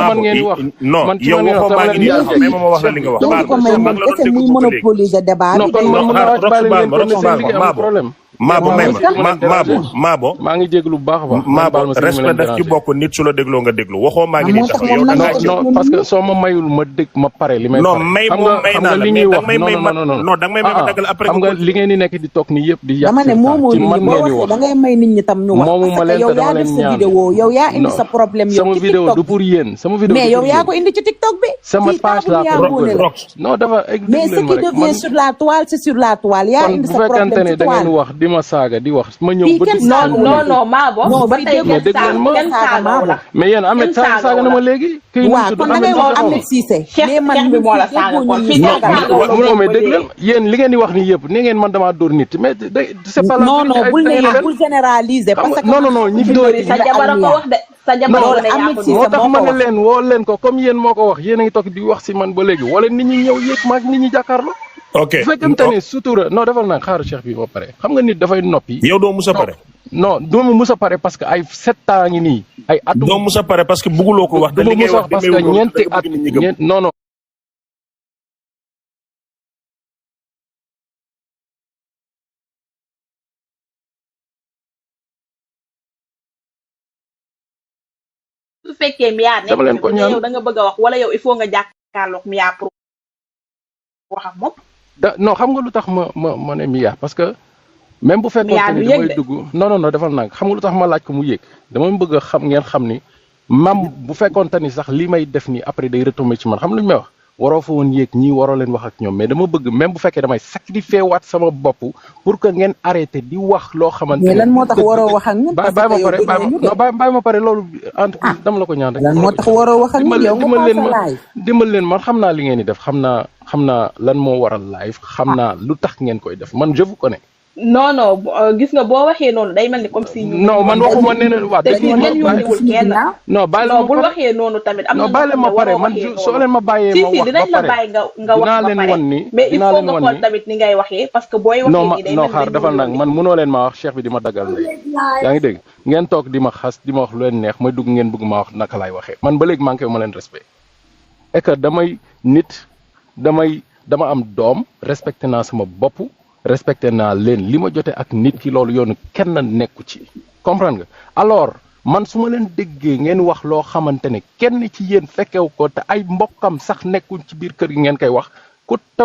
man ngeen di wax non man ci yow man ngeen waxoo wax maa ngi nii taxaw mais ma wax la li nga wax donc baal ko ma may mag moom la doon kese déglu muy ko ba léegi monopoliser débat non bi kon man day mën naa wàcc bàyyi leen ngeen Rox continuer baal seen ma liggéey amul problème Maabo may Maabo maa ngi jéglu bu baax a baax Maabo respect daf ci bokk nit su la dégloo nga déglu waxoo maa ngi nii taxaw yow da ngaa non parce que soo ma mayul ma dégg ma pare li may non pare may xam moom may xam naa nga la li mais ñuy da wax may may ma non non da nga may may ma daggal après xam nga li ngeen di nekk di toog nii yëpp di yàq dama ne moomoo ci nit man ñi boo ngeen di waxee wax da ngay may nit ñi tam ñu wax moomu ma parce que leen yow te dama yaa def leen sa ñaan vidéo yow yaa indi non sa problème yow sama ci vidéo TikTok du pour yéen sama vidéo mais du yow pour yaa yéen ko indi ci TikTok bi sama fii page taabu laa yaa ko ngoone la non dafa mais ce déglu leen ma qui rek devient man sur la toile c'est sur la toile yaa kon indi bu sa fekkente problème ne ci da ngeen toile wax di ma saaga di wax ma ñëw fii ba kenn dugg saagawu non la non Maabo non ba fii tey mais kenn dégg leen ma kenn saagawu la mais yéen Ahmed kenn saaga na ma léegi kii nu mu waaw tudd kon da Ahmed ngay wax saaga na Ahmed ma Cissé Cheikh mais man Cheikh bi moo la fii saaga déggoo kon ñu fii ñu kenn saaga saagawu la non mais ba dégg leen léegi yéen li ngeen di wax ni yëpp ni ngeen man damaa dóor nit mais c'est pas la non non vérité bul ne ay yow bul généraliser xam parce nga que non non ñi fi dóor sa jabar a ko wax de sa jabar loolu a ne yaa Ahmed ko Cissé moo tax moo ma ko ne wax leen woo leen ko comme yéen moo ko wax yéen a ngi toog di wax si man ba léegi wala nit ñi ñëw yéeg maag nit ñi jàkkaarloo ok bu fekkente ne sutura non defal naa xaaru cheikh bi ba pare xam nga nit dafay noppi yow doo musa pare non du ma mus a pare parce que ay 7 ans ngi nii ay atu doo musa pare parce que bugguloo ko wax du ma mus a parce que ñeenti at non non su fekkee Mia nekk dama leen ko ñaan yow da nga bëgg a wax wala yow il faut nga jàkkaarloog Mia pour wax ak moom non xam nga lu tax ma ne Mia parce que même bu fekkoon ne damay dugg non defal naa xam nga lu tax ma laaj ko mu yéeg dama bëgg a xam ngeen xam ni mam bu fekkoonte ni sax li may def nii après day retombé ci man xam lu ñu may wax waroo fa woon yéeg ñii waroo leen wax ak ñoom mais dama bëgg même bu fekkee damay sacrifier waat sama bopp pour que ngeen arrêté di wax loo xamante mais lan moo tax waroo wax ak ñun parce que yow bàyyi ma pare loolu entre dama la ko ñaan rek lan moo tax waroo wax ak ñun yow nga dimbal leen man xam naa li ngeen di def xam naa lan moo waral live xam naa lu tax ngeen koy def man je vous connais non non gis nga boo waxee noonu day mel ni comme si. non man waxuma nee na waa dañu kenn yónniwul kenn. non bàyyi la ma bul waxee noonu tamit am na non bàyyi la ma pare man soo leen ma bàyyee ma wax ba pare dinañ la bàyyi nga wax ba pare mais il faut nga xool tamit ni ngay waxee parce que booy waxee nii day mel non xaar defal nag man mënoo leen maa wax cheikh bi di ma daggal ndey yaa ngi dégg ngeen toog di ma xas di ma wax lu leen neex may dugg ngeen bëgg maa wax naka laay waxee man ba léegi manqué wu ma leen respect et que dama am doom respecté naa sama bopp respecté naa leen li ma jote ak nit ki loolu yoonu kenn nekku ci comprendre nga alors man su ma leen déggee ngeen wax loo xamante ne kenn ci yéen fekkew ko te ay mbokkam sax nekkuñ ci biir kër gi ngeen koy wax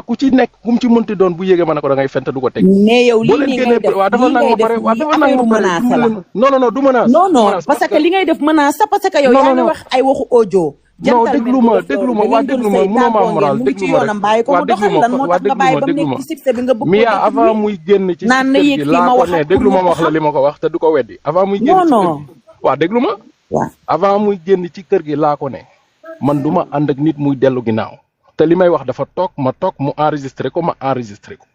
ku ci nekk ku mu ci mënti doon bu yéegee ma ne ko da ngay fent du ko teg. mais yow lii nii ngay def waaw dafa nang ma pare waaw dafa nang ma pare non du menace. non parce que li ngay def menace sa parce que yow yaa ngi wax ay waxu audio. non déglu ma mënoo ma moral déglu ma rek waaw déglu ma Mia avant muy génn ci kër gi laa ko ne déglu ma wax la li ma ko wax te du ko weddi avant muy génn ci kër gi waaw déglu ma avant muy génn ci kër gi laa ko ne man du ma ànd ak nit muy dellu ginnaaw te li may wax dafa toog mu enregistré ko ma enregistré ko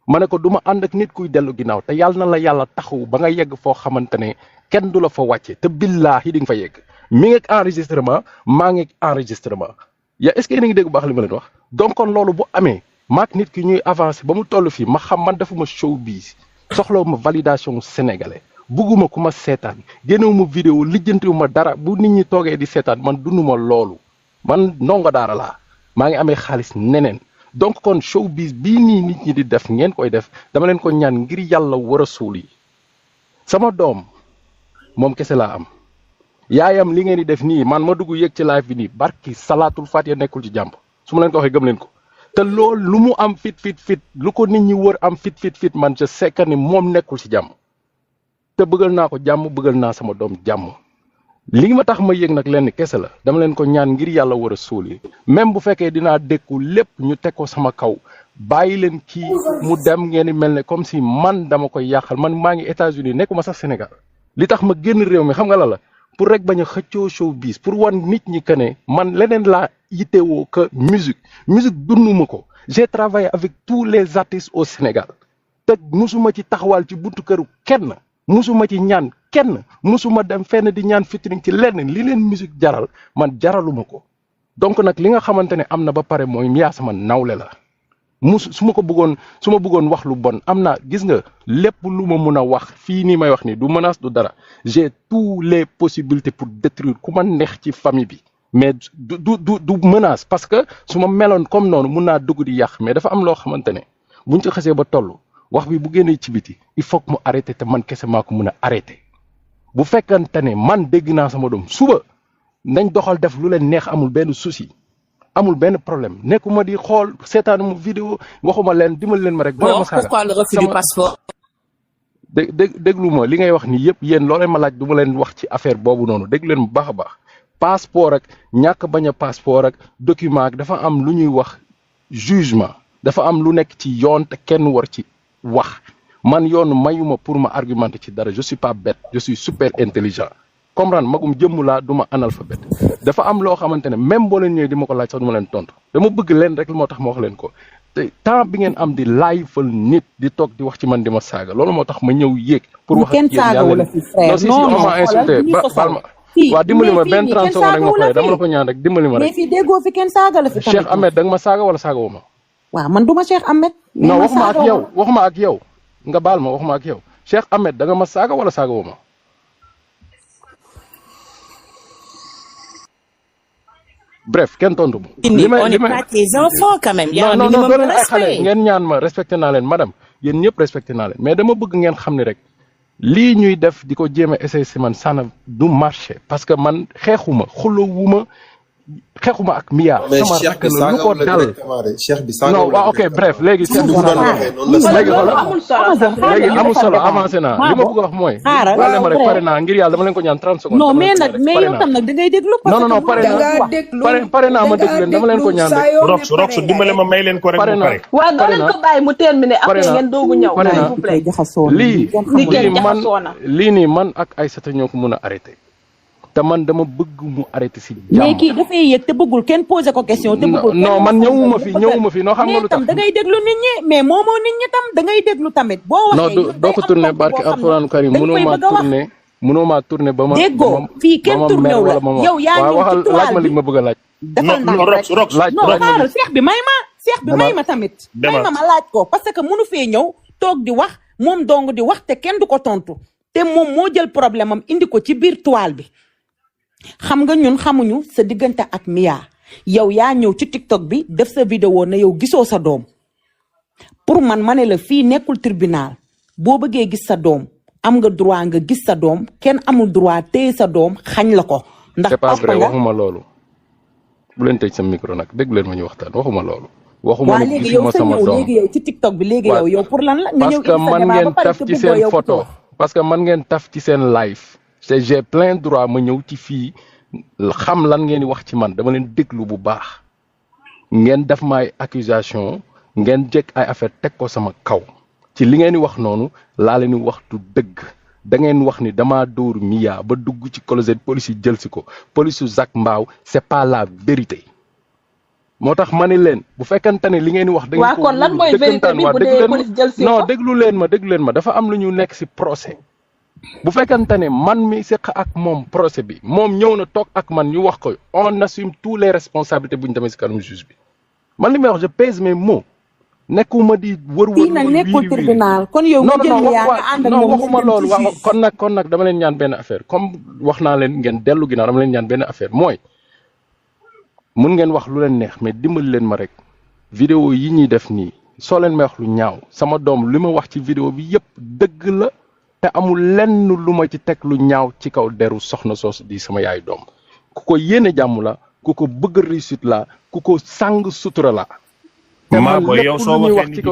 ma ne ko du ma ànd ak nit kuy dellu ginnaaw te yàlla na la yàlla taxaw ba nga yegg foo xamante ne kenn du la fa wàcce te billaahi di nga fa yegg mi ngi enregistrement maa ngi enregistrement ya est-ce que yéen a ngi dégg bu baax li ma leen wax donc kon loolu bu amee maak nit ki ñuy avancé ba mu toll fii ma xam man defuma showbiz soxlawu ma validation sénégalais bugguma ku ma seetaan génnewu ma vidéo lijjantiwu ma dara bu nit ñi toogee di seetaan man dunduma loolu man ndongo daara laa maa ngi amee xaalis neneen donc kon showbiz bii nii nit ñi di def ngeen koy def dama leen ko ñaan ngir yàlla war a suul yi sama doom moom kese laa am yaayam li ngeen di def nii man ma dugg yëg ci live bi nii barki salaatul fatiha nekkul ci jàmb su ma leen ko waxee gëm leen ko te loolu lu mu am fit lu ko nit ñi wër am fit man je sais que ni moom nekkul ci jàmm te bëggal naa ko jàmm bëggal naa sama doom jàmm li ma tax ma yëg nag lenn kese la dama leen ko ñaan ngir yàlla war a suul yi même bu fekkee dinaa dékku lépp ñu teg ko sama kaw bàyyi leen kii mu dem ngeen di mel ne comme si man dama koy yàqal man maa ngi États-Unis nekkuma sax Sénégal li tax ma génn réew mi xam nga la pour rek bañ a xëccoo showbiz pour wan nit ñi que ne man leneen laa yittewoo que musique dunduma ko j'ai travaillé avec tous les artistes au Sénégal te musuma ci taxawal ci buntu këru kenn musuma ci ñaan kenn musuma dem fenn di ñaan featuring ci lenn li leen musique jaral man jaraluma ko donc nag li nga xamante ne am na ba pare mooy Mia sama nawle la su ma bëggoon wax lu bon am na gis nga lépp lu ma mun a wax fii nii may wax nii du menace du dara j'ai tous les possibilités pour détruire ku ma neex ci famille bi mais du menace parce que su ma meloon comme noonu mun naa dugg di yàq mais dafa am loo xamante ne buñ ci xasee ba toll wax bi bu génnee ci biti il faut que mu arrêté te man kese maa ko mun a arrêté bu fekkante ne man dégg naa sama doom suba nañ doxal def lu leen neex amul benn souci amul benn problème nekkuma di xool seetaanu mu vidéo waxuma leen dimbali leen ma rek. bon pourquoi le refus du passeport. déglu ma li ngay wax nii yëpp yéen loolee ma laaj du ma leen wax ci affaire boobu noonu déglu leen bu baax a baax passeport ak ñàkk bañ a passeport ak document ak dafa am lu ñuy wax jugement dafa am lu nekk ci yoon te kenn war ci wax man yoon mayuma pour ma argumenter ci dara je suis pas bête je suis super intelligent comprendre magum jëmm laa du ma analphabète dafa am loo xamante ne même boo leen ñëwee di ma ko laaj sax du ma leen tontu dama bëgg leen rek moo tax ma wax leen ko te temps bi ngeen am di laay fal nit di toog di wax ci man di ma saaga loolu moo tax ma ñëw yéeg. pour wax ak yéen yàlla non si on m'a insulté baal ma. waaw dimbali ma benn 30 secondes rek ma pare dama la ko ñaan rek dimbali ma rek. mais fii déggoo fi kenn saaga la fi. Cheikh Ahmed da nga ma saaga wala saaga wu ma. waaw man du ma Cheikh Ahmed. non waxuma ak yow nga baal ma waxuma ak yow Cheikh Ahmed da nga ma saaga wala saaga wu ma. bref kenn tontu ma. on n'est pas tes enfants quand même. y a un minimum de respect ngeen ñaan ma respecté naa leen madame yéen ñëpp respecté naa leen mais dama bëgg ngeen xam ne rek lii ñuy def di ko jéem a essayer si man sana du marché parce que man xeexuma xulowuma xeexuma ak Mia. sama rakk la lu ko dal non waaw ok bref léegi. léegi amul solo avancé naa li ma bëgg a wax mooy. xaaral ma rek pare naa ngir yàlla dama leen ko ñaan 30 secondes. non mais nag mais yow tam nag da ngay déglu. non pare naa pare naa ma déglu leen dama leen ko ñaan rek. Rox dimbale ma may leen ko rek mu pare. waaw doo leen ko bàyyi mu terminé après ngeen doogu ñëw. lii nii man ak Aïssata ñoo ko mën a arrêté. te man dama bëgg mu arrêté si jàmm. mais kii dafay yëg te bëggul kenn posé ko question. te bëggul non man ñëwuma fi noo xam nga lu tax. mais tam da ngay déglu nit ñi mais moomoo nit ñi tam da ngay déglu tamit. boo waxee non doo ko tourné barke alxuraan karim mënoo maa tourné ba ma. déggoo fii kenn tourné wu la yow yaa ngi ci laaj ma li ma bëgg a laaj. defal ndànk rek non xaaral seex bi may ma tamit. may ma laaj ko parce que mënu fee ñëw toog di wax moom dong di wax te kenn du ko tontu te moom moo jël problème am indi ko ci biir toile bi. xam nga ñun xamuñu sa diggante ak Mia yow yaa ñëw ci TikTok bi def sa vidéo na yow gisoo sa doom pour man ma ne la fii nekkul tribunal boo bëggee gis sa doom am nga droit nga gis sa doom kenn amul droit téye sa doom xañ la ko. ndax c'est pas vrai waxuma loolu bu leen tëj sa micro nag dégg leen ma ñu waxtaan waxuma loolu. waxuma ne gisuma sama doom léegi yow ci TikTok bi léegi yow pour lan la. nga ñëw parce que man ngeen taf ci seen photo parce que man ngeen taf ci seen live. j'ai plein droit ma ñëw ci fii xam lan ngeen di wax ci man dama leen déglu bu baax ngeen def ma ay accusation ngeen jekk ay affaire teg ko sama kaw ci li ngeen di wax noonu laa leen di wax du dëgg da ngeen wax ni dama dóor Mia ba dugg ci closet police yi jël si ko police Zac Mbao c'est pas la vérité moo tax ma ne leen bu fekkante ne li ngeen di wax. da ngeen ko kon lan mooy vérité bi bu dee police jël si ko non déglu leen ma dafa am lu ñu nekk si procès. bu fekkante ne man mi seq ak moom procès bi moom ñëw na toog ak man ñu wax ko on assume tous les responsabilités bu ñu demee si kanam juge bi man li may wax je pèse mes mots nekkuma di wër fii nag nekkul tribunal kon yow nga jël yaa nga ànd ak moom waxuma loolu wax kon nag dama leen ñaan benn affaire comme wax naa leen ngeen dellu ginnaaw dama leen ñaan benn affaire mooy mun ngeen wax lu leen neex mais dimbali leen ma rek vidéo yi ñuy def nii soo leen may wax lu ñaaw sama doom li ma wax ci vidéo bi yëpp dëgg la te amul lenn lu ma ci teg lu ñaaw ci kaw deru soxna soos di sama yaay doom ku ko yéene jàmm la ku ko bëgg réussite la ku ko sàng sutura la. maa booy yow soo waxee nit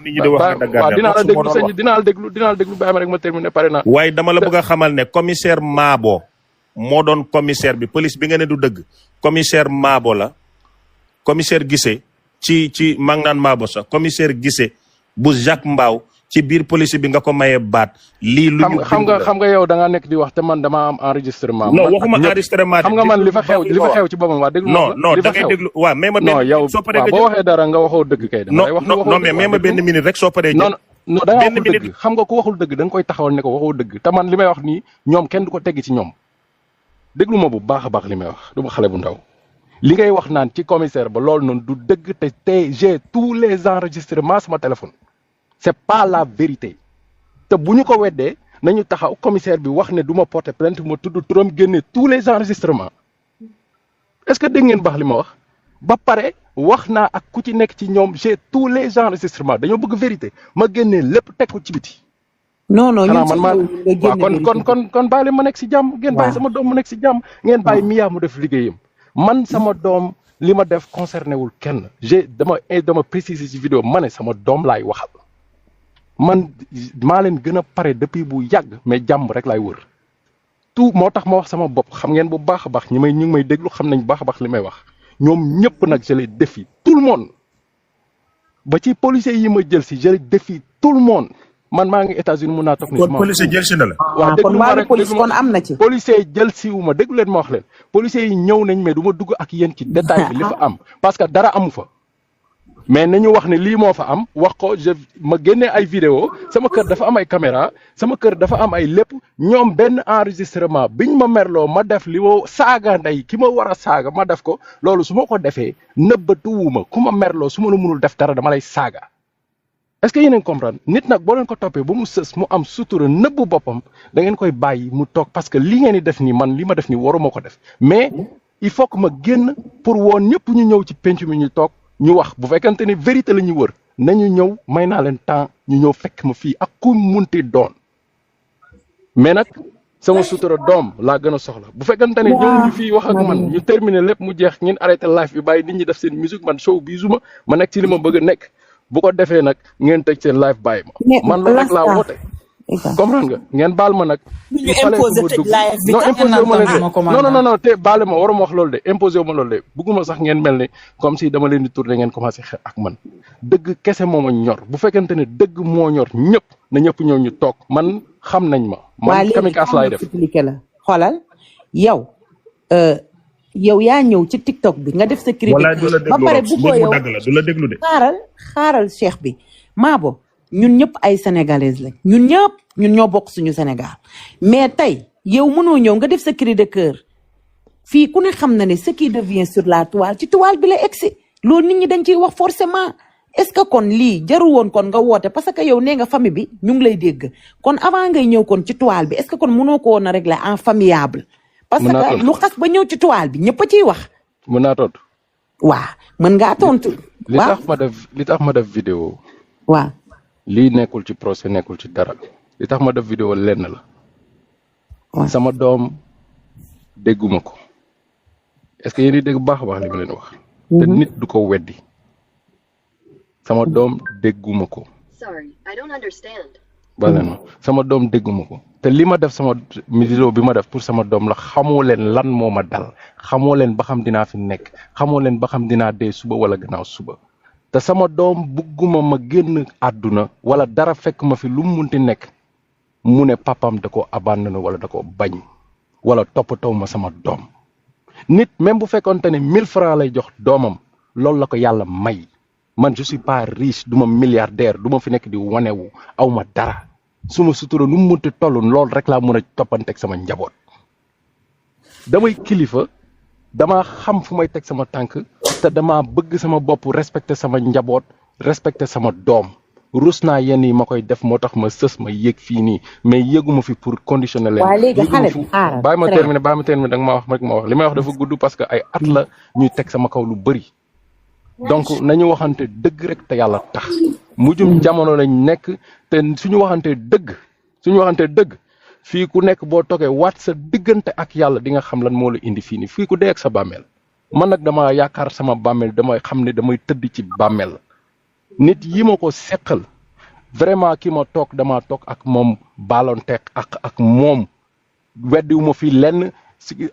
ñi di wax waaw dinaa la déglu sëñ dinaa la déglu bàyyi ma rek ma terminé pare naa. waaye dama la bëgg a xamal ne commissaire Mabo moo doon commissaire bi police bi nga ne du dëgg commissaire Mabo la commissaire Guissé ci maa ngi naan Mabo sax commissaire Guissé bu Zac Mbao ci biir police bi nga ko mayee baat. lii lu ñu xam nga yow da ngaa nekk di wax te man dama am enregistrement. non waxuma enregistrement. xam nga man li fa xew ci boppam waa déglu. non da ngay déglu waaw mais ma. non yow boo waxee dara nga waxoo dëgg kay. non mais ma benn minute rek soo paree. non da nga waxul dëgg xam nga ku waxul dëgg da nga koy taxawal ne ko waxoo dëgg te man li may wax nii ñoom kenn du ko tegg ci ñoom déglu ma bu baax a baax li may wax du ma xale bu ndaw li ngay wax naan ci commissaire ba loolu noonu du dëgg te j'ai tous les enregistrements sama téléphone c'est pas la vérité te bu ñu ko weddee nañu taxaw commissaire bi wax ne du ma porter plainte ma tudd turam génne tous les enregistrements est-ce que dégg ngeen baax li ma wax ba pare wax naa ak ku ci nekk ci ñoom j'ai tous les enregistrements dañoo bëgg vérité ma génnee lépp teg ko ci biti. non xanaa man maa waaw kon bàyyi leen ma nekk si jàmm. ngeen bàyyi sama doom mu nekk si jàmm. ngeen bàyyi Mia mu def liggéeyam. man sama doom li ma def concerné wul kenn dama préciser ci vidéo ma ne sama doom laay waxal man maa leen gën a pare depuis bu yàgg mais jàmm rek laay wër. tout moo tax ma wax sama bopp xam ngeen bu baax a baax ñu ngi may déglu xam nañ bu baax a baax li may wax ñoom ñëpp nag je les défie tout le monde ba ci policiers yi ma jël si je les défie tout le monde. man maa ngi États-Unis mun naa toog ni kon policier jël si na la. waaw déglu ma rek police kon am na ci. policier jël si wu ma déglu leen ma wax leen policiers yi ñëw nañ mais du ma dugg ak yéen ci détail bi li fa am parce que dara amu fa. mais nañu wax ne lii moo fa am wax ko ma génnee ay vidéo sama kër dafa am ay caméra sama kër dafa am ay lépp ñoom benn enregistrement biñ ma merloo ma def li ma saaga ndey ki ma war a saaga ma def ko loolu su ma ko defee nëbbatuwuma ku ma merloo su ma la mënul def dara dama lay saaga. est-ce que yéen a ngi comprendre nit nag boo leen ko toppee ba mu sës mu am sutura nëbbu boppam da ngeen koy bàyyi mu toog parce que li ngeen di def nii man li ma def nii waruma ko def mais il faut que ma génn pour woon ñëpp ñu ñëw ci penc mi ñu toog ñu wax bu fekkante ni vérité la ñu wër nañu ñëw may naa leen temps ñu ñëw fekk ma fii ak ku munti doon mais nag sama sutura doom laa gën a soxla bu fekkante ni ñëw ñu fii wax ak man ñu terminer lépp mu jeex ngeen arrêté live bi bàyyi nit ñi def seen musique man show bisuma ma nekk ci li ma bëgg a nekk. bu ko defee nag ngeen tëj seen live bàyyi ma man loolu rek laa woote comprendre nga ngeen baal ma nag ñu imposé tëj live bi non imposé wu ma leen non te baale ma waruma wax loolu de imposé wu ma loolu de bugguma sax ngeen mel ni comme si dama leen di tourner ngeen commencé xeex ak man dëgg kese moo ma ñor bu fekkente ne dëgg moo ñor ñëpp na ñëpp ñëw ñu toog man xam nañ ma man kamikaze laay def expliqué la xoolal yow yaa ñëw ci TikTok bi nga def sa critique ba pare bu ko yow du la déglu de xaaral cheikh bi Mabo ñun ñëpp ay sénégalaises lañ ñun ñoo bokk suñu Sénégal mais tey yow mënoo ñëw nga def sa cri de cœur fii ku ne xam na ne ce qui devient sur la toile ci toile bi la egsi loolu nit ñi dañ ciy wax forcément est-ce que kon lii jaru woon kon nga woote parce que yow nee nga famille bi ñu ngi lay dégg kon avant ngay ñëw kon ci toile bi est-ce que kon mënoo ko woon a régler en familiable parce que lu xas ba ñëw ci toile bi ñëpp a ciy wax. mën naa tontu. waaw mën ngaa tontu. li tax ma def vidéo. waaw. lii nekkul ci procès nekkul ci dara li tax ma def vidéo lenn la. waaw sama doom dégguma ko. est-ce que yéen a dégg baax a baax li ma leen wax. te nit du ko weddi. sama doom dégguma ko. Sorry, I don't understand. sama doom dégguma ko te li ma def sama vidéo bi ma def pour sama doom la xamoo leen lan moo ma dal xamoo leen ba xam dinaa fi nekk xamoo leen ba xam dinaa dee suba wala gannaaw suba te sama doom bugguma ma génn àdduna wala dara fekk ma fi lu mu munti nekk mu ne papam da ko abandonné wala da ko bañ wala toppatoo ma sama doom nit même bu fekkonte ne 1000 francs lay jox doomam loolu la ko yàlla may man je suis pas riche du ma milliardaire du ma fi nekk di wanewu aw ma dara suma sutura nu mu munti toll loolu rek laa mën a toppanteeg sama njaboot damay kilifa dama xam fu may teg sama tànk te dama bëgg sama bopp respecter sama njaboot respecter sama doom rus naa yenn yi ma koy def moo tax ma sës ma yéeg fii nii mais yéeguma fi pour conditionner leen. waaw léegi xale bi bàyyi ma terminer da nga ma wax rek ma wax li may wax dafa gudd parce que ay at la ñuy teg sama kaw lu bëri. donc nañu waxante dëgg rek te yàlla tax mujjum jamono lañ nekk te suñu waxante dëgg fii ku nekk boo toogee waat sa diggante ak yàlla di nga xam lan moo la indi fii nii fii ku dee ak sa bàmmeel man nag dama yaakaar sama bàmmeel damay xam ne damay tëdd ci bàmmeel nit yi ma ko seqal vraiment ki ma toog dama toog ak moom baalonte ak moom weddiwu ma fi lenn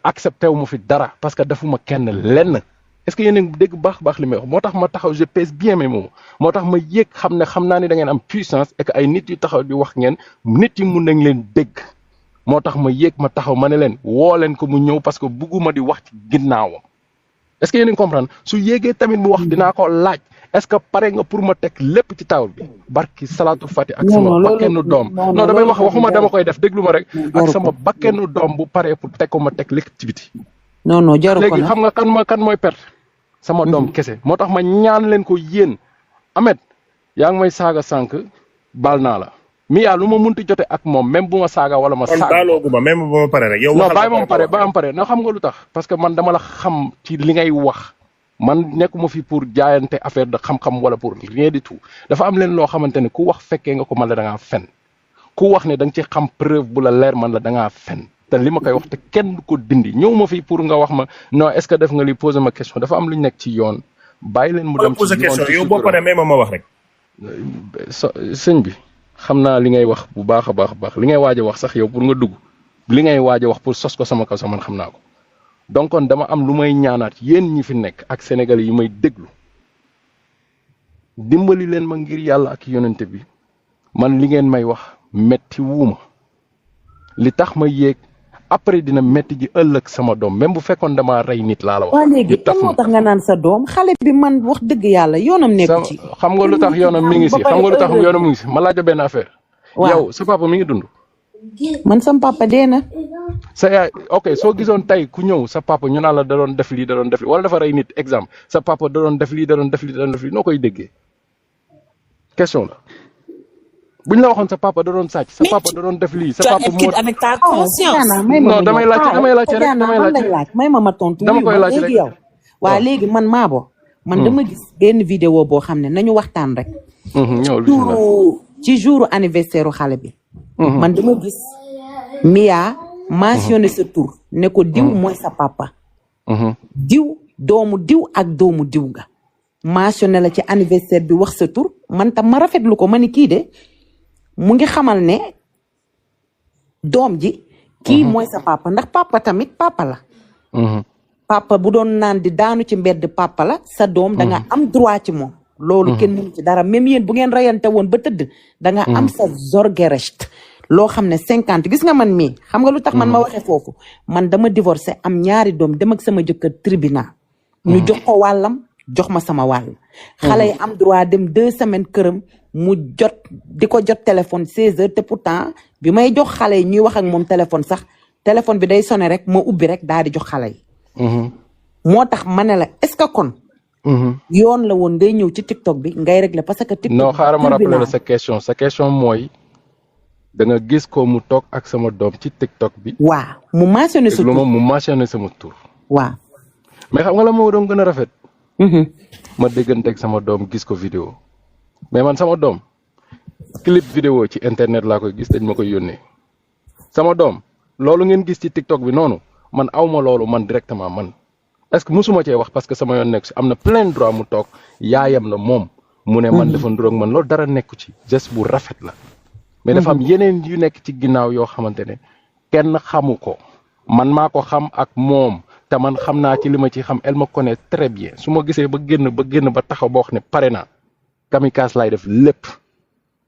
accepté wu ma fi dara parce que defuma kenn lenn. est-ce que yéen a ngi dégg baax li may wax moo tax ma taxaw je pèse bien mes mots moo tax ma yéeg xam naa ni da ngeen am puissance et que ay nit yu taxaw di wax ngeen nit yi mun nañ leen dégg moo tax ma yéeg ma taxaw ma ne leen woo leen ko mu ñëw parce que bugguma di wax ci ginnaawam est-ce que yéen a ngi comprendre su yéegee tamit mu wax dinaa ko laaj est-ce que pare nga pour ma teg lépp ci taawul bi barki salaatu fati ak sama bakkenu doom non damay waxuma dama koy def déglu ma rek ak sama bakkenu doom bu paree pour teg ko ma teg lépp ci biti non jaru ko léegi xam nga kan mooy perte sama doom kese moo tax ma ñaan leen ko yéen Ahmed yaa ngi may saaga sànq baal naa la Mia lu ma munti jote ak moom même bu ma saaga wala ma saaga. kon baalooguma même bu ma pare rek. yow non bàyyi ba ma pare na xam nga lu tax parce que man dama la xam ci li ngay wax man nekkuma fi pour jaayante affaire de xam-xam wala pour rien du tout dafa am leen loo xamante ne ku wax fekkee nga ko man la da ngaa fen ku wax ne da nga ci xam preuve bu la leer man la da ngaa fen te li ma koy wax te kenn du ko dindi ñëw ma fi pour nga wax ma non est-ce que def nga li poser ma question dafa am lu ñu nekk ci yoon bàyyi leen mu dem ci yoon question yow boo paree même ma wax rek. sëñ bi xam naa li ngay wax bu baax a baax li ngay waaj a wax sax yow pour nga dugg li ngay waaj a wax pour sos ko sama kaw sax man xam naa ko donc kon dama am lu may ñaanaat yéen ñi fi nekk ak sénégalais yi may déglu dimbali leen ma ngir yàlla ak yonente bi man li ngeen may wax metti wuuma li tax ma yéeg après dina metti ji ëllëg sama doom même bu fekkoon damaa rey nit laa la wax. waa léegi lan moo tax nga naan sa doom xale bi man wax dëgg yàlla yoonam nekku ci. xam nga lu tax yoonam mi ngi si xam nga lu tax yoonam mi ngi si ma laaj benn affaire. yow sa papa mi ngi dund. man sam papa dee na. sa yaay ok soo gisoon tey ku ñëw sa papa ñu naan la da doon def lii da doon def lii wala dafa rey nit exemple sa papa da doon def lii da doon def lii da doon def lii noo koy déggee question la. buñ la waxoon sa papa da doon sàcc sa papa da doon def lii sa papa moo avec ta conscience. non damay laajte rek may ma tontu dama koy laaj rek yow waa léegi man Mabo man dama gis benn vidéo boo xam ne nañu waxtaan rek ci jour anniversaire u xale bi man dama gis Mia mentionné sa tur ne ko diw mooy sa papa diw doomu diw ak doomu diw nga mentionné la ci anniversaire bi wax sa tur man tam ma rafetlu ko ma ni kii de mu ngi xamal ne doom ji kii mooy sa papa ndax papa tamit papa la papa bu doon naan di daanu ci mbedd papa la sa doom da nga am droit ci moom loolu kenn mënu ci dara même yéen bu ngeen rayante woon ba tëdd da nga am sa zorgerecht loo xam ne 50 gis nga man mii xam nga lu tax man ma waxee foofu man dama divorcé am ñaari doom dem ak sama jëkkër tribunal ñu jox ko wàllam jox ma sama wàll xale yi am droit dem 2 semaines këram mu jot di ko jot téléphone 16 heures te pourtant bi may jox xale yi ñuy wax ak moom téléphone sax téléphone bi day sonné rek ma ubbi rek daal di jox xale yi moo tax ma ne la est-ce que kon yoon la woon ngay ñëw ci TikTok bi ngay régler parce que TikTok non xaaral ma rappeler la sa question mooy da nga gis ko mu toog ak sama doom ci TikTok bi waaw mu mentionné sa tur mu mentionné sama tur waaw mais xam nga la moo doon gën a rafet ma dégganteeg sama doom gis ko vidéo mais man sama doom clip vidéo ci internet laa koy gis dañ ma koy yónnee sama doom loolu ngeen gis ci TikTok bi noonu man awma loolu man directement man est-ce que musuma cee wax parce que sama yoon nekk si am na plein droit mu toog yaayam la moom mu ne man dafa nduroog man loolu dara nekku ci geste bu rafet la mais dafa am yeneen yu nekk ci ginnaaw yoo xamante ne kenn xamu ko man maa ko xam ak moom te man xam naa ci li ma ci xam elle me connaît très bien su ma gisee ba génn ba taxaw ba wax ne pare naa kamikaze laay def lépp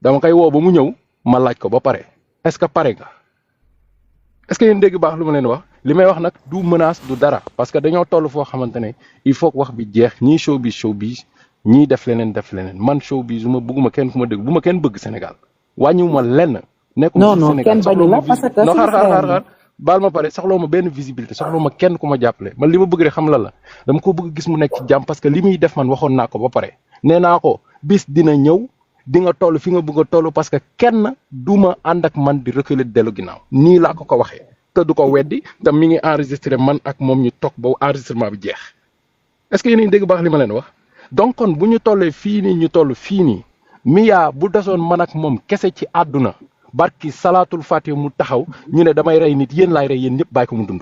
dama koy woo ba mu ñëw ma laaj ko ba pare est-ce que pare nga est-ce que yéen dégg baax lu ma leen wax li may wax nag du menace du dara parce que dañoo toll foo xamante ne il faut que wax bi jeex ñii showbiz ñii def leneen man showbiz ma bëgguma kenn ku ma dégg bu ma kenn bëgg Sénégal wàññiwuma lenn. nekkuma ci Sénégal kenn bañu la parce que non xaar baal ma pare soxloo ma benn visibilité soxloo ma kenn ku ma jàppale man li ma bëgg rek xam la dama ko bëgg gis mu nekk ci jàmm parce que li muy def man waxoon naa ko ba pare nee naa ko bis dina ñëw di nga toll fi nga bëgg a toll parce que kenn du ma ànd ak man di reculer dellu ginnaaw nii laa ko waxee te du ko weddi te mi ngi enregistré man ak moom ñu toog ba enregistrement bi jeex est-ce que yéen a ngi dégg baax li ma leen wax donc kon bu ñu tollee fii nii ñu toll fii nii Mia bu desoon man ak moom kese ci àdduna barki salaatul fatiha mu taxaw ñu ne damay rey nit yéen laay rey yéen ñëpp bàyyi ko mu dund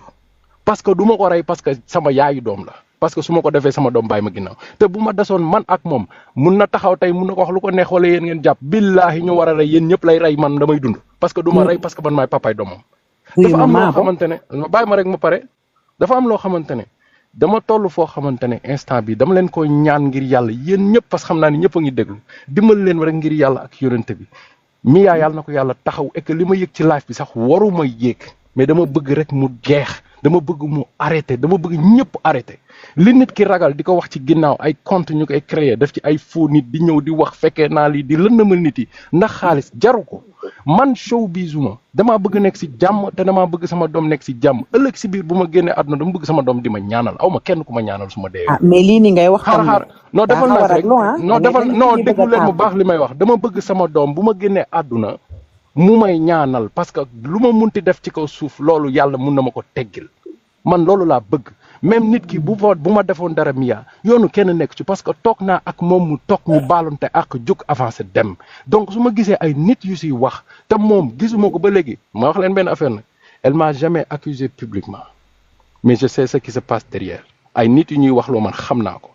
parce que du ma ko rey parce que sama yaayu doom la parce que su ma ko defee sama doom bàyyi ma ginnaaw te bu ma desoon man ak moom mun na taxaw tey mun na ko wax lu ko neex wala yéen ngeen jàpp billaahi ñu war a rey yéen ñëpp lay rey man damay dund parce que du ma rey parce que man maay papaay doomam dafa am loo xamante ne bàyyi ma rek ma pare dafa am loo xamante ne dama toll foo xamante ne instant bi dama leen ko ñaan ngir yàlla yéen ñëpp parce que xam naa ni ñëpp a ngi déglu dimbali leen rek ngir yàlla ak yonente bi Mia yàlla na ko yàlla taxaw et que li ma yëg ci live bi sax waruma yéeg mais dama bëgg rek mu jeex dama bëgg mu arrêté dama bëgg ñëpp arrêté li nit ki ragal di ko wax ci ginnaaw ay compte ñu koy créer def ci ay faux nit di ñëw di wax fekkee naa lii di lëndëmal nit yi ndax xaalis jaru ko man showbizuma damaa bëgg nekk si jàmm te damaa bëgg sama doom nekk si jàmm ëllëg si biir bu ma génnee àdduna dama bëgg sama doom di ma ñaanal aw ma kenn ku ma ñaanal su ma deewee. mais lii ni ngay wax. xaar non defal naa rek non defal non déglu leen mu baax li may wax dama bëgg sama doom bu ma génnee àdduna mu may ñaanal parce que lu ma munti def ci kaw suuf loolu yàlla mun na ma ko teggil man loolu laa bëgg même nit ki bu ma defoon dara Mia yoonu kenn nekk ci parce que toog naa ak moom mu toog ñu baalonte ak jóg avancé dem donc su ma gisee ay nit yu siy wax te moom gisuma ko ba léegi ma wax leen benn affaire nag elle m'a jamais accusé publiquement mais je sais ce qui se passe derrière ay nit yu ñuy wax loo man xam naa ko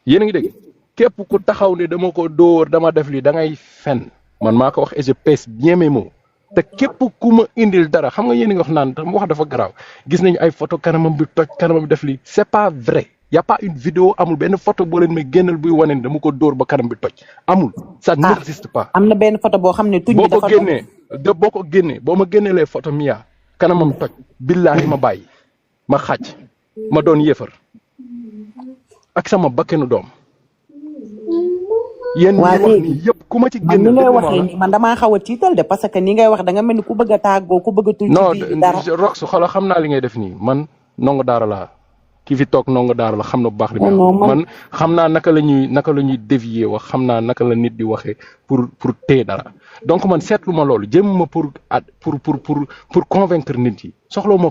yéen a ngi dégg képp ku taxaw ne dama ko dóor dama def lii da ngay fen man maa ko wax et je pèse bien mes mots te képp ku ma indil dara xam nga yéen a ngi wax naan mu wax dafa garaaw gis nañu ay photo kanamam bi toj kanamam bi def lii c'est pas vrai y a pas une vidéo amul benn photo boo leen may génnal buy wane ne dama ko dóor ba kanam bi toj amul ça n'existe pas. am na benn photo boo xam ne tuñ bi dafa boo ko génnee boo ma génneelee photo Mia kanamam toj billaahi ma bàyyi ma xàcc ma doon yéefar ak sama bakkenu doom. yéen ñi wax ni yëpp ku ma ci génn. ni ngay waxee ni man damaa xaw a tiital de parce que ni ngay wax da nga mel ni ku bëgg a tàggoo ku bëgg a. tuuti ci dara non Rox xoolal xam naa li ngay def nii man ndongo daara laa ki fi toog ndongo daara la xam na bu baax li may wax man xam naa naka la ñuy dévier wax xam naa naka la nit di waxee pour téye dara donc man seetlu ma loolu jéem ma pour convaincre nit yi soxlawu ma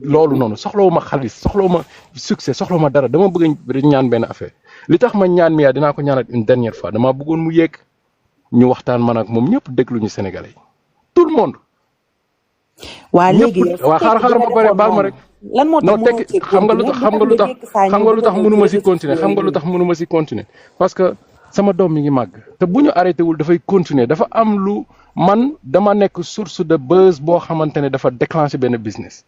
loolu noonu soxlawu ma xaalis soxlawu ma succès soxlawu ma dara dama bëgg ñaan benn affaire li tax ma ñaan Mia dinaa ko ñaanal une dernière fois dama bëggoon mu yéeg ñu waxtaan man ak moom ñëpp déglu ñu Sénégalais tout le monde. waa léegi waa xaar ba pare baal ma rek. lan moo tax xam nga lu tax mënuma si continuer xam nga lu tax mënuma si continuer parce que sama doom mi ngi màgg te bu ñu arrêté wul dafay continuer dafa am lu man dama nekk source de buzz boo xamante ne dafa déclencher benn business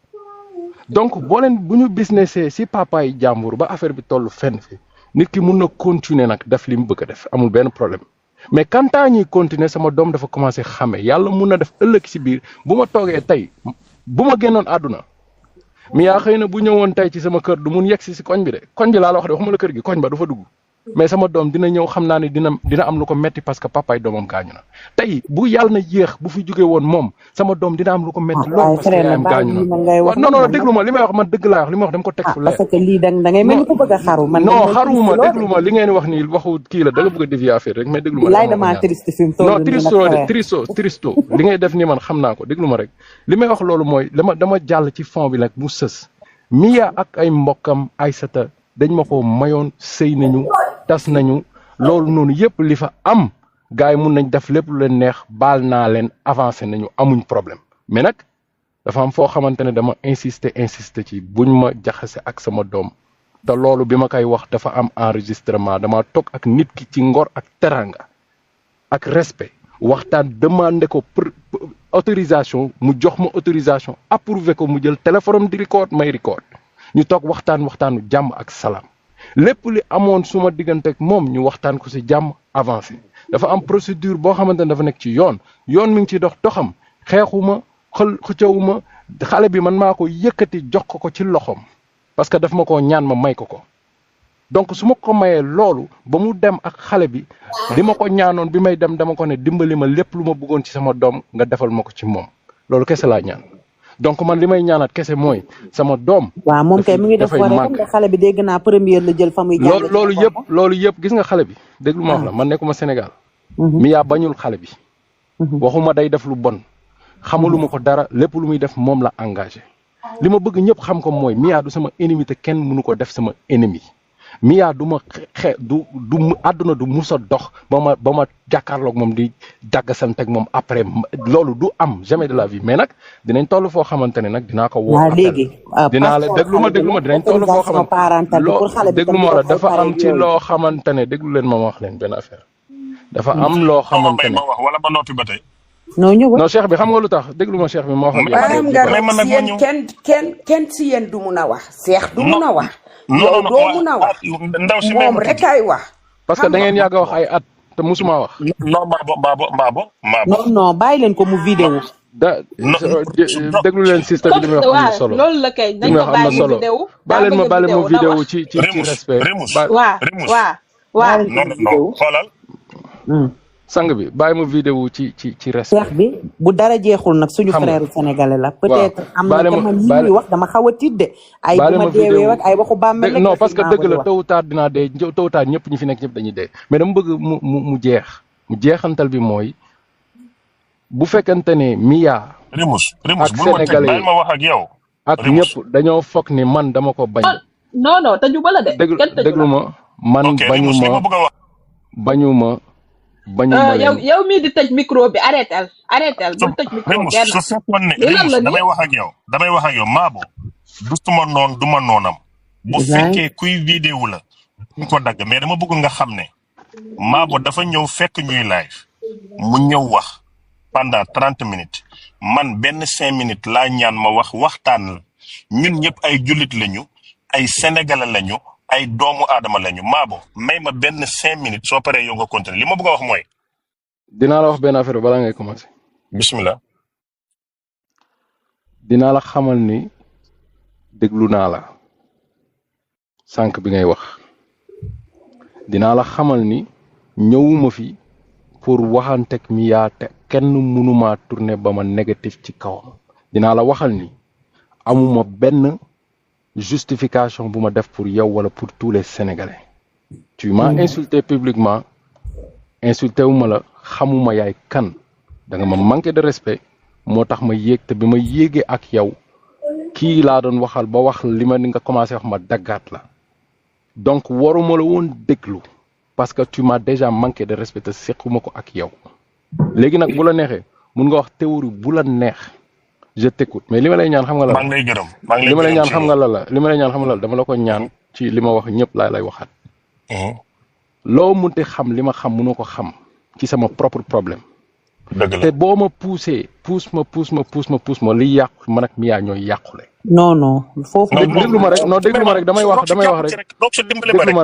donc bu ñu businessee si papa yi jàmbur ba affaire bi toll fenn fi nit ki mun na continuer nag def li mu bëgg a def amul benn problème mais quand ñuy continuer sama doom dafa commencé xame yàlla mun na def ëllëg si biir bu ma toogee tey bu ma génnoon àdduna Mia xëy na bu ñëwoon tey ci sama kër du mun yegg si koñ bi de koñ bi laa la wax de waxuma la kër gi koñ ba du fa dugg mais sama doom dina ñëw xam naa ne dina am lu ko metti parce que papaay doomam gaañu na tey bu yàlla na yéex bu fi jógee woon moom sama doom dina am lu ko metti loolu parce que yaayam gaañu na non déglu ma li may wax man dëgg laa wax li may wax dama ko teg fu leer parce que lii da ngay mel ni ku bëgg a xaru man non xaruwuma déglu ma li ngeen wax nii waxu kii la da nga bëgg a dévier affaire rek mais déglu ma laay dama triste fi mu toll non tristo li ngay def nii man xam naa ko déglu ma rek li may wax loolu mooy dama jàll ci fond bi nag mu sës Mia ak ay mbokkam Aïssata dañ ma ko mayoon sëy nañu tas nañu loolu noonu yëpp li fa am gars yi mun nañ def lépp lu leen neex baal naa leen avancé nañu amuñ problème mais nag dafa am foo xamante ne dama insister ci buñ ma jaxase ak sama doom te loolu bi ma koy wax dafa am enregistrement dama toog ak nit ki ci ngor ak teranga ak respect waxtaan demandé ko autorisation mu jox ma autorisation approuvé ko mu jël téléphone di record may record ñu toog waxtaanu jàmm ak salaam lépp li amoon suma diggante ak moom ñu waxtaan ko ci jàmm avancé dafa am procédure boo xamante ne dafa nekk ci yoon mi ngi ci doxam xeexuma xëccawuma xale bi man maa ko yëkkati jox ko ci loxoom parce que daf ma ko ñaan ma may ko donc su ma ko mayee loolu ba mu dem ak xale bi li ma ko ñaanoon bi may dem dama ko ne dimbali ma lépp lu ma bëggoon ci sama doom nga defal ma ko ci moom loolu kese laa ñaan donc man li may ñaanaat kese mooy sama doom. waaw moom kay mi ngi def nga xale bi dégg naa première la jël fa muy jàng loolu yëpp gis nga xale bi déglu ma wax la man nekkuma Sénégal. Mia bañul xale bi. waxuma day def lu bon. xamaluma ko dara lépp lu muy def moom la engagé. li ma bëgg ñëpp xam ko mooy Mia du sama ennemi te kenn mënu ko def sama ennemi. Mia du ma du àdduna du musa dox ba ma jàkkaarloog moom di jàggasanteeg moom après loolu du am jamais de la vie mais nag dinañ toll foo xamante ne nag dinaa ko woo. waaw léegi dinaa la déglu ma dinañ toll foo xamante déglu ma la dafa am ci loo xamante ne déglu leen ma wax leen benn affaire. dafa am loo xamante ne wala ba noppi ba tey. non cheikh bi xam nga lu tax déglu ma cheikh bi ma wax ak kenn si yéen du mun a wax cheikh du mun a wax. yow doo mun a wax moom rek ay wax. parce que da ngeen yàgg a wax ay at te musuma wax. non Mabo. non bàyyi leen ko mu vidéo. déglu leen système bi li muy wax am na solo. loolu la kay nañ ko bàyyi mu vidéo. bàyyi leen ma vidéo ci respect. waaw non xoolal. sang bi bàyyi ma vidéo ci respect. cheikh bi bu dara jeexul nag suñu frère sénégalais la. peut-être am na dama li ñuy wax dama xaw a tiit de. ay bu ma deewee ak ay waxu bàmmeel non parce que dëgg la tôt ou tard dinaa dee tôt ou tard ñëpp ñi fi nekk ñëpp dañuy dee mais dama bëgg mu jeex mu jeexantal bi mooy bu fekkente ne Mia. Remus ak bul ma teg Sénégalais bàyyi ma wax ak yow. ak ñëpp dañoo foog ni man dama ko bañ. non tëju ba la de. déglu ma man bañu ma yow mii di tëj micro bi arrêtel bul tëj micro benn su fekkoon ne damay wax ak yow Mabo du suma noon du ma noonam bu fekkee kuy vidéo la ñu ko dagg mais dama bëgg nga xam ne Mabo dafa ñëw fekk ñuy live mu ñëw wax pendant 30 minutes man benn 5 minutes laa ñaan ma waxtaan la ñun ñëpp ay jullit lañu ay sénégalais lañu ay doomu aadama lañu Mabo may ma benn 5 minutes soo paree yow nga continuer li ma bëgg a wax mooy. dinaa la wax benn affaire balaa ngay commencer. bismillah. dinaa la xamal ni déglu naa la sànq bi ngay wax dinaa la xamal ni ñëwuma fi pour waxanteeg Mia te kenn mënuma tourner ba ma négatif ci kawam dinaa la waxal ni amuma benn justification bu ma def pour yow wala pour tous les Sénégalais. tu m'as insulté publiquement insulté wu ma la xamuma yaay kan da nga ma manqué de respect moo tax ma yéeg te bi ma yéegee ak yow kii laa doon waxal ba wax li ma ni nga commencé wax ma daggaat la donc waruma la woon déglu parce que tu m'as déjà manqué de respect te sequma ko ak yow léegi nag bu la neexee mun nga wax théorie bu la neex je t'écoute mais li ma lay ñaan xam nga la. maa ngi lay gërëm li ma lay ñaan xam nga la li ma lay ñaan xam nga la dama la ko ñaan ci li ma wax ñëpp laa lay waxaat. loo munte xam li ma xam mënoo ko xam ci sama propre problème. dëgg la te boo ma poussé pousse ma li yàqu man ak Mia ñooy yàqule. non foofu. déglu ma rek damay wax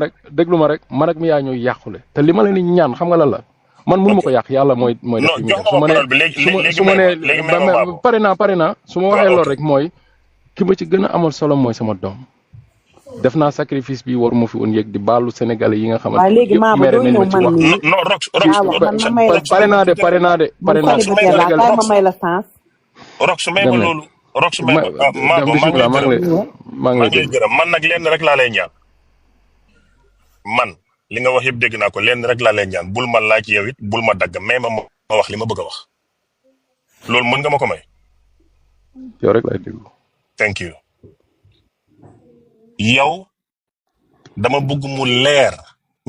rek déglu ma rek man ak Mia ñooy yàqule te li ma leen di ñaan xam nga lan la. man mënu ma ko yàq yàlla mooy def li su ma ne pare naa su ma waxee loolu rek mooy ki ma ci gën a amal solo mooy sama doom def naa sacrifice bi waruma fi woon yëg di baalu sénégalais yi nga xamante waaw léegi maa ba doo ñëw man mii non Rox pare naa de ma may la sens Rox may ma loolu Rox may ma maa ngi lay gërëm man nag lenn rek laa lay ñaan man li nga wax yëpp dégg naa ko lenn rek laa lay ñaan bul ma laaj yow it bul ma dagg mais ma wax li ma bëgg a wax loolu mën nga ma ko may. yow rek laay déglu. thank you. yow dama bëgg mu leer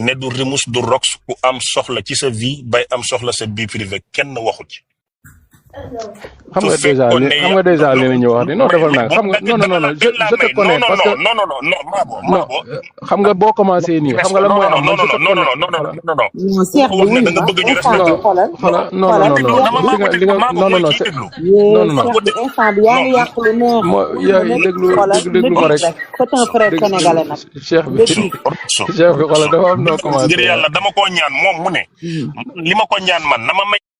ne du Remus du Rox ku am soxla ci sa vie bay am soxla sa vie privée kenn waxu ci. xam nga déjà li ñu wax non defal naa xam nga non je te connais parce que non xam nga boo commencé nii xam nga lan mooy am non Cheikh bi da nga bëgg ñu respecté instant bi yaa ngi yàq lu neex yaa déglu ma rek c'est un frère sénégalais nag Cheikh bi xoolal dafa am noo commencé ngir yàlla dama koo ñaan moom mu ne li ma ko ñaan man na ma may